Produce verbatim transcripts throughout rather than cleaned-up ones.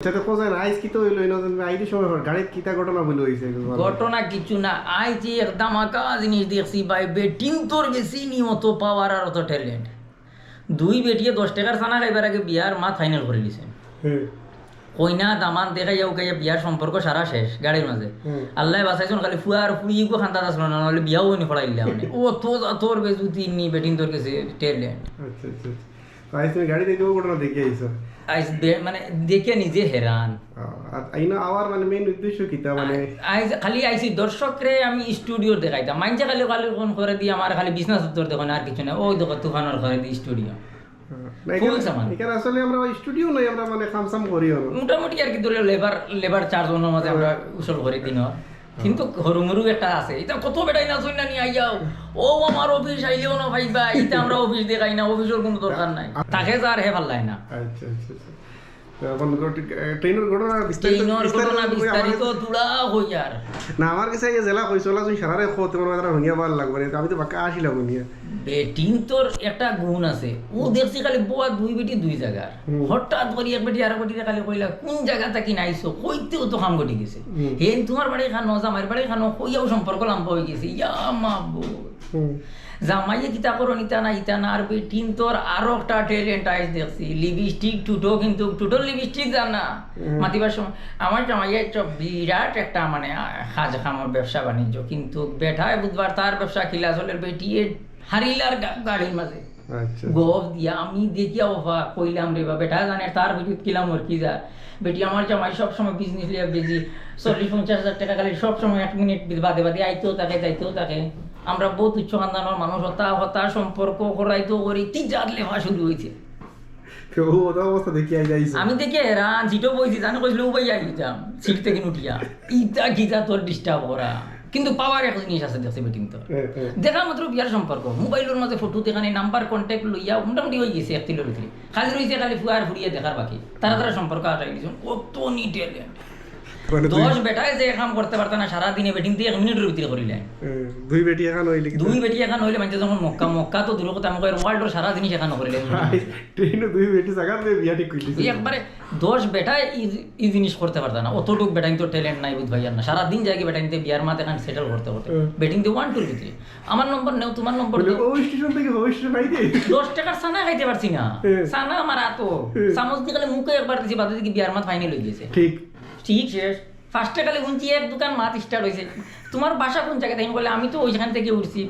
আচ্ছা, তো কোথায় না, আইজ কিতা অইলো, ইনো যে আইতে সময় হর গাড়িত কিতা ঘটনা বলে অইছে, একটু বলো। ঘটনা কিচ্ছু না, আইজ যে এক ধামাকা জিনিস দেখছি ভাই, বেটিন্তর গেছে নি অত পাওয়ার আর অত ট্যালেন্ট। দুই বেটিয়ে দশ টেকার চানা খাইবার আগে বিয়ার মাত ফাইনাল করি দিছে। হুম। কইনা দামান দেখাইয়া উকাইয়া বিয়ার সম্পর্ক সারা শেষ গাড়ির মাঝে। হুম। আল্লায় বাঁচাইছইন, খালি ফুয়া আর ফুড়ি ইগু খান্দাত আছলো না, নাইলে বিয়াও নি ফড়াইলা মানে। অত জাতর বেজুতি নি বেটিন্তর গেছে ট্যালেন্ট। আচ্ছা, আচ্ছা, আচ্ছা। তো আইজ তুমি গাড়িত আইতে অউ ঘটনা দেখিয়া আইছো? আইজ বে-, মানে, দেখিয়া নিজে হেরান। আহ, আর ইনো আওয়ার মানে মেইন উদ্দেশ্য কিতা মানে? আইজ খালি আইছি দর্শকরে আমি স্টুডিও দেখাইতাম। মাইনষে খালি, খালি ফোন করেদি, আমার খালি বিছনা চাদর দেখইন, আর কিচ্ছু না। অউ দেখো তুফানর করেদি স্টুডিও। হ্যাঁ। না, ফুল এখানে, সামান। এখানে আসলে আমরা ওই স্টুডিও নাই, আমরা মানে কাম-সাম করি আর। মোটামুটি আর কি ধরো লেবার, লেবার চার্জ অনর মাঝে আমরা হ্যাঁ। উসুল করি দিনর। কিন্তু হুরুমুরু একটা আছে। ইতা কত বেটাইন আছইন না নি আইয়াও। অউ আমার অফিস আইলেও না পাইবা। ইতা আমরা অফিস দেখাই না, অফিসর কুনু দরকার নাই। আ- তাকে যার হে ফাল্লায় না। আচ্ছা, আচ্ছা, আচ্ছা। তো এখন ঘট-, এ, ট্রেইনর ঘটনা বিস্তারিত, ট্রেইনর বিস্তারিত ঘটনা কই আমার বিস্তারিত কাছে। তুলা কই আর। না, আমার কাছে এই জেলা কইছো, ওলা তুমি সারারে কও, তোমার মাথাটা ভাঙিয়া বার লাগবে না। আমি তো বাক্কা আসিলাম নিয়া। বেটিন্তর একটা গুণ আছে। অউ দেখছি খালি বওয়া দুই বেটি দুই জাগার। হুম। হঠাৎ করি এক বেটি আরক বেটিরে খালি কইলা, "কুন জাগা থাকি আইছো?" কইতেউ তো কাম ঘটি গেছে। হুম। হেন তোমার বাড়ি খানো, জামাইর বাড়ি খানো, কইয়াউ সম্পর্ক লাম্বা অই গেছে। ইয়া মাবুদ। হুম। জামাইয়ে কিতা করইন, ইতা না, ইতা না, আর বেটিন্তর আরো একটা ট্যালেন্ট আইজ দেখছি। লিপস্টিক টুটো, কিন্তু টুটোর লিপস্টিক জানা। হুম। মাতিবার সময়, আমার জামাইয়ে একটা বিরাট একটা মানে, আ, কাজ কামর ব্যবসা বাণিজ্য, কিন্তু বেটায় বুঝবার তার ব্যবসা কিলা চলের, বেটিয়ে হারিলার গা-, গাড়ির মাঝে। আচ্ছা। গফ দিয়া আমি দেখিয়া অবাক কইলাম রে বা, বেটায় জানে তার ভিতরে কিলা মরকি যা। বেটি আমার জামাই সব সময় বিজনেস লইয়া বিজি, চল্লিশ পঞ্চাশ হাজার টেকা খালি সব সময় এক মিনিট বাদে বাদে আইতেউ থাকে, যাইতেউ থাকে। আমরা বউত উচ্চ খানদানর মানুষ, হতা হতা সম্পর্ক করাইতেউ করি, তি জাত লেফা শুরু অইছে। তো অউ অতা অবস্থা দেখিয়া আইছো? আমি দেখি হেরান, সিটো বইছি, জানো কইছিল, "ও ভাই, আই দিতাম," সিট থাকি উঠিয়া। ইতা কিতা তোর ডিস্টার্ব করা? কিন্তু পাওয়ার এক জিনিস আছে, দেখছি বেটিন্তর। এ, এ। দেখা মাত্র বিয়ার সম্পর্ক, মোবাইলর মাঝে ফটো দেখানি, নাম্বার কন্ট্যাক্ট লইয়া মোটামুটি অই গেছে এক তিলর ভিতরে। খালি রইছে খালি ফুয়া আর ফুড়িয়ে দেখার বাকি। তারা তারা সম্পর্ক আটাই দিছইন, কত নি ট্যালেন্ট। মানে তুই দশ বেটায় যে কাম করতে পারতা না সারা দিনে, বেটিন্তে এক মিনিটর ভিতরে করিলে। এ, দুই বেটি এখান অইলে কি দুই বেটি এখান অইলে মানষে যখন মক্কা, মক্কা তো দূর কথা, আমি কই ওয়ার্ল্ডর সারা জিনিস এখান করিলে। ট্রেইনো দুই বেটি জাগাত বিয়া ঠিক করিলিছে। একবারে দশ বেটায় ই, ই জিনিস করতে পারতা না, অতটুক বেটাইন্তর ট্যালেন্ট নাই বুঝ ভাই আর না। সারা দিন যাই বেটাইন্তে বিয়ার মাত এখান সেটেল করতে করতে। হুম। বেটিন্তে ওয়ান টুর ভিতরে। আমার নম্বর নেও, তোমার নম্বর বলে, দেও। "ওই স্টেশন থেকে ওই স্টেশন আইতে?" দশ টেকার চানা খাইতে পারছি না। হুম। চানা আমার আতো। হুম। চামচ দি খালি মুখে একবার দিছি, বাদে দেখি বিয়ার মাত ফাইনাল অই গেছে। ঠিক। ঠিক শেষ। ফার্স্টে খালি হুনছি এক দুকান মাত স্টার্ট অইছে। "তোমার বাসা কুন জাগাত?" তাইন কইলা, "আমি তো ওইখান থাকি উঠছি।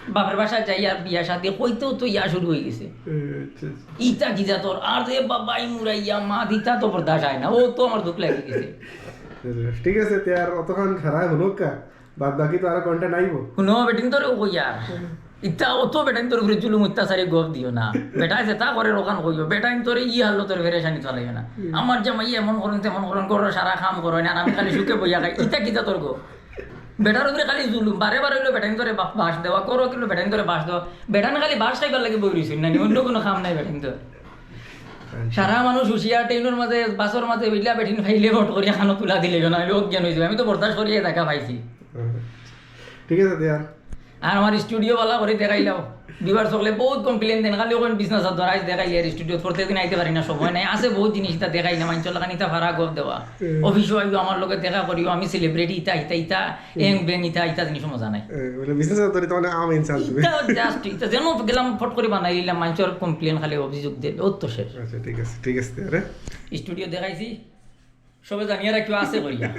বাপের বাসাত যাই আর বিয়া শাদি কইতেউ তো ইয়া শুরু অই গেছে।" এ, আচ্ছা, আচ্ছা। ইতা কিতা তোর? আর রে বাবা, ই মুরাইয়া মাত, ইতা তো বরদাস্ত অয় না। অউ তো আমার দুখ লাগি গেছে। ঠিক আছে, তে আর অতখান সারা হুনউক্কা। বাদ বাকি তো আরো কন্টেন্ট আইবো। হুনো, বেটিন্তরেউ কইয়ার। ইতা অত বেটাইন্তর উপরে জুলুম অত্যাচারে গফ দিও না। বেটায় যেতা করের অখান কইও। বেটাইন্তরে ই হালতর পেরেশানিত ফালাইও না। হুম। আমার জামাইয়ে এমন করইন, তেমন করইন, ঘরর সারা কাম করইন, আর আমি খালি সুখে বইয়া খাই। ইতা কিতা তোর গফ? বেটার উপরে খালি জুলুম। বারে বারে অইলো বেটাইন্তরে বা-, বাঁশ দেওয়া, করো কিলো বেটাইন্তরে বাঁশ দেওয়া। বেটাইন খালি বাঁশ খাইবার লাগি বই রইছইন না নি, অইন্য কুনু কাম নাই বেটাইন্তর। সারা মানুষ হুঁশিয়ার, ট্রেইনর মাঝে, বাসর মাঝে, বিল্লা বেটিন পাইলে ফট করিয়া কানো তুলা দিলে, না অইলে অজ্ঞান অই যাইবো। আমি তো বরদাস্ত করিয়া দেখা পাইছি। হুম। ঠিক আছে, দিয়া। আর আমার স্টুডিও বালা করি দেখাইলাও। ভিউয়ার্স অকলে বউত কমপ্লেইন দেইন, খালি অখন বিছনা চাদর আইজ দেখাইলি আর স্টুডিওত প্রত্যেকদিন আইতে পারি না, সময় নাই। আছে বউত জিনিস ইতা দেখাই না, মানষর লাখান ইতা ফারা গফ দেওয়া। হুম। অফিসো আইও, আমার লগে দেখা করিও, আমি সেলিব্রিটি, ইতা, ইতা, ইতা, হুম। এং বেং, ইতা, ইতা জিনিস মজা নাই। এ, মানে বিছনা চাদর ইতা মানে আম ইনসান তুমি। ইতা just, ইতা যেন গেলাম ফট করি বানাই দিলাম, মানষর কমপ্লেইন খালি অভিযোগ দেয়, অউ তো শেষ। আচ্ছা, ঠিক আছে, ঠিক আছে, আরে। স্টুডিও দেখাইছি, সবে জানিয়া রাখিও আছে করিয়া।